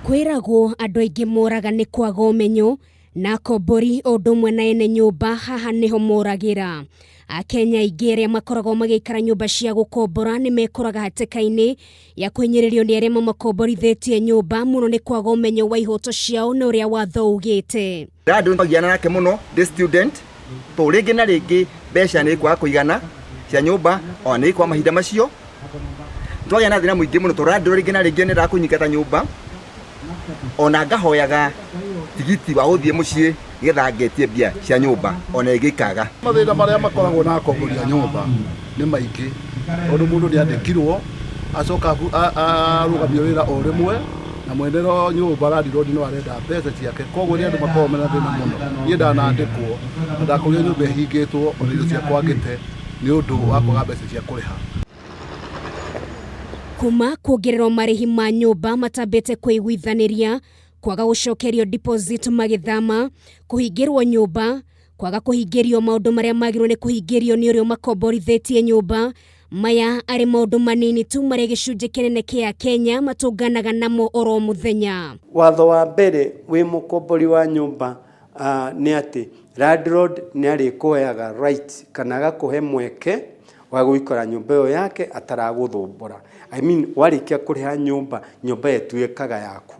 Kwĩragwo andũ aingĩ moraga nĩ kwaga ũmenyo, na akombori o ũndũ ũmwe na ene nyũmba haha nĩho moragĩra. Akenya aingĩ arĩa makoragwo magĩikara nyũmba cia gũkombora nĩ mekoraga hatĩka-inĩ ya kũhinyĩrĩrio nĩ arĩa mamakomborithĩtie nyũmba mũno nĩ kwaga ũmenyo wa ihoto ciao na ũrĩa watho ugĩte. Ndandũ twagiana nake mũno ndĩ student to rĩngĩ na rĩngĩ mbeca nĩ kwaga kũigana cia nyũmba ona nĩ kwa mahinda macio twagĩa na thĩna mũingĩ mũno tondũ landlord rĩngĩ na rĩngĩ nĩendaga kũnyingata nyũmba ona ngahoyaga tigiti wa gũthiĩ mũciĩ nĩgetha ngetie mbia cia nyũmba ona ĩngĩ ikaga. Mathĩna marĩa makoragwo na akombori a nyũmba nĩ maingĩ tondũ mũndũ nĩ andĩkirwo acoka arũgamio wĩra o rĩmwe na mwene nyũmba landlord no arenda mbeca ciake koguo nĩ andũ makoragwo mena thĩna mũno. Niĩ ndanandĩkwo na ndakorire nyũmba ĩhingĩtwo ona indo ciakwa ngĩte nĩ ũndũ wa kwaga mbeca cia kũrĩha. Kuma kuongererwo marĩhi ma nyũmba matambĩte kũiguithanĩria, kwaga gũcokerio deposit magĩthama, kũhingĩrwo nyũmba, kwaga kũhingĩrio maũndũ marĩa magĩrĩirwo nĩ kũhingĩrio nĩ ũrĩa ũmakomborithĩtie nyũmba, maya arĩ maũndũ manini tu marĩa gĩcunjĩ kĩnene kĩa Kenya matũnganaga namo oro mũthenya. Watho wa mbere wĩ mũkombori wa nyũmba nĩ atĩ landlord nĩ arĩkũheaga right kana agakũhe mweke wa gũikara nyũmba ĩyo yake ataragũthumbũra. I mean warĩkia kũrĩha nyũmba, nyũmba ĩyo ĩtuĩkaga yaku.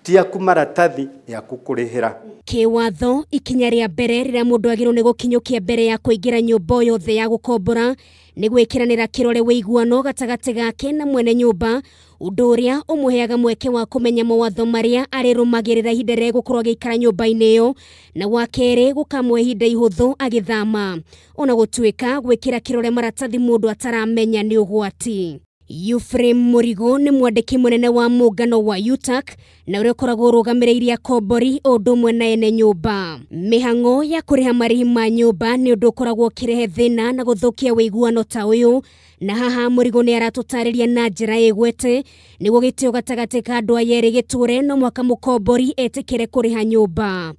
Ti yaku maratathi, yaku kũrĩhĩra. Kĩwatho, ikinya rĩa mbere rĩrĩa mũndũ agĩrĩirwo nĩ gũkinyũkia mbere ya kũingĩra nyũmba o yothe ya gũkombora nĩ gwĩkĩranĩra kĩrore wĩiguano gatagatĩ gake na mwene nyũmba, ũndũ ũrĩa ũmũheaga mweke wa kũmenya mawatho marĩa arĩrũmagĩrĩra ihinda rĩrĩa egũkorwo agĩikara nyũmba-inĩ ĩyo, na wa kerĩ gũkamũhe ihinda ihũthũ agĩthama. Ona gũtuĩka gwĩkĩra kĩrore maratathi mũndũ ataramenya nĩ ũgwati. Ephraim Mũrigo nĩ mwandĩki mũnene wa mũngano wa UTAC na ũrĩa ũkoragwo ũrũgamĩrĩirie akombori o ũndũ ũmwe na ene nyũmba. Mĩhang'o ya kũrĩha marĩhi ma nyũmba nĩ ũndũ ũkoragwo ũkĩrehe thĩna na gũthũkia ũiguano ta ũyũ, na haha Mũrigo nĩ aratũtarĩria na njĩra ĩgwete nĩguo gĩtĩo gatagatĩ ka andũ aya erĩ gĩtũre no mũhaka mũkombori etĩkĩre kũrĩha nyũmba.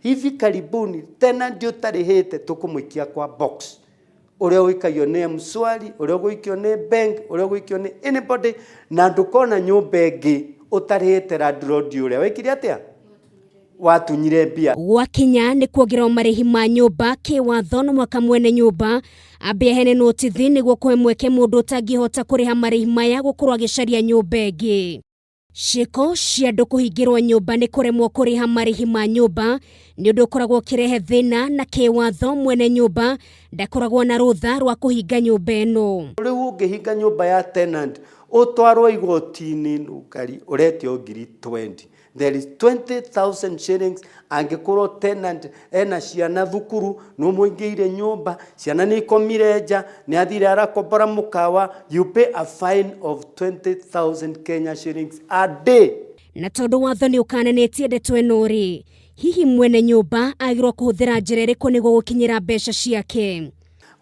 Hivi karibuni tenant ũtarĩhĩte tũkũmũikia kwa box ũrĩa ũikagio nĩ M-Shwari, ũrĩa ũgũikio nĩ bank, ũrĩa ũgũikio nĩ anybody, na ndũkona nyũmba ĩngĩ ũtarĩhĩte landlord ũrĩa wekire atĩa watunyire mbia. Gwakinya nĩ kuongererwo marĩhi ma nyũmba kĩwatho no mũhaka mwene nyũmba ambe aheane notithi nĩguo kũhe mweke mũndũ ũtangĩhota kũrĩha marĩhi maya gũkorwo agĩcaria nyũmba ĩngĩ. Ciĩko cia andũ kũhingĩrwo nyũmba nĩ kũremwo kũrĩha marĩhi ma nyũmba nĩ ũndũ ũkoragwo ũkĩrehe thĩna na kĩwatho mwene nyũmba ndakoragwo na rũtha rwa kũhinga nyũmba ĩno. Rĩu ũngĩhinga nyũmba ya tenant ũtwarwo igoti-inĩ nũngari ũretio ngiri 20. There is 20,000 shillings angĩkorwo tenant ena ciana thukuru nĩ ũmũingĩire nyũmba ciana nĩ ikomire nja nĩ athire arakombora mũkawa you pay a fine of 20,000 Kenya shillings a day. Na tondũ watho nĩ ũkananĩtie ndeto ĩno rĩ, hihi mwene nyũmba agĩrĩirwo kũhũthĩra njĩra ĩrĩkũ nĩguo gũkinyĩra mbeca ciake?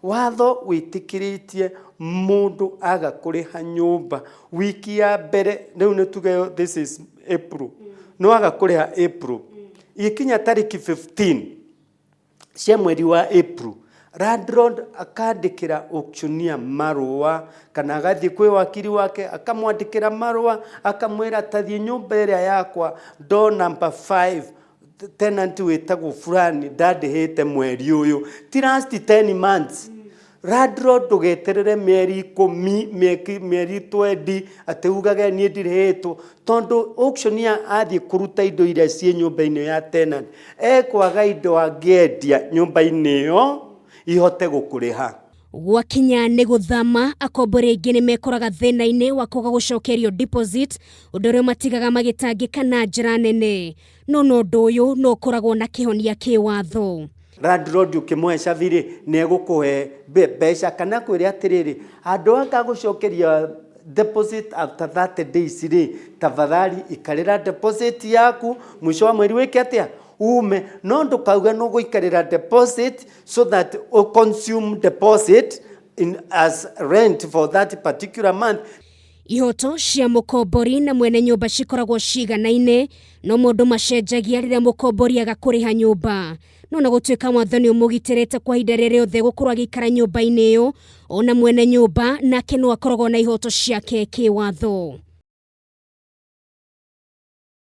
Watho wĩtĩkĩrĩtie mũndũ aga kũrĩha nyũmba wiki ya mbere, rĩu nĩ tuge this is April, nĩ waga kũrĩha April, ikinya tarĩki 15 cia mweri wa April, landlord akandĩkĩra auctioneer marũa kana agathiĩ kwĩ wakiri wake akamwandĩkĩra marũa akamwĩra tathiĩ nyũmba ĩrĩa yakwa door number 5 tenant wĩtagwo fulani ndandĩhĩte mweri ũyũ ti last 10 months landlord ndũgeterere mĩeri ikũmi mĩeri 20 atĩ ugage niĩ ndirĩhĩtwo tondũ auctioneer athiĩ kũruta indo iria ciĩ nyũmba-inĩ ya tenant ekwaga indo angĩendia nyũmba-inĩ ĩyo ihote gũkũrĩha. Gwakinya nĩ gũthama, akombori aingĩ nĩ mekoraga thĩna-inĩ wa kwaga gũcokerio deposit, ũndũ ũrĩa ũmatigaga magĩtangĩka na njĩra nene. No na ũndũ ũyũ no ũkoragwo na kĩhonia kĩwatho. Landlord ũkĩmũhe cabi rĩ, nĩ egũkũhe mbeca kana akwĩre atĩrĩrĩ, handũ ha ngagũcokeria deposit after 30 days rĩ, tafadhali ikarĩra deposit yaku, mũico wa mweri wĩke atĩa? Ume. No ndũkauge nĩ ũgũikarĩra deposit so that u consume deposit in, as rent for that particular month. Ihoto cia mũkombori na mwene nyũmba cikoragwo ciganaine, no maũndũ macenjagia rĩrĩa mũkombori aga kũrĩha nyũmba. No na gũtuĩka watho nĩ ũmũgitĩrĩte kwa ihinda rĩrĩa rĩothe gũkorwo agĩikara nyũmba-inĩ ĩyo, ona mwene nyũmba nake no akoragwo na ihoto ciake kĩwatho.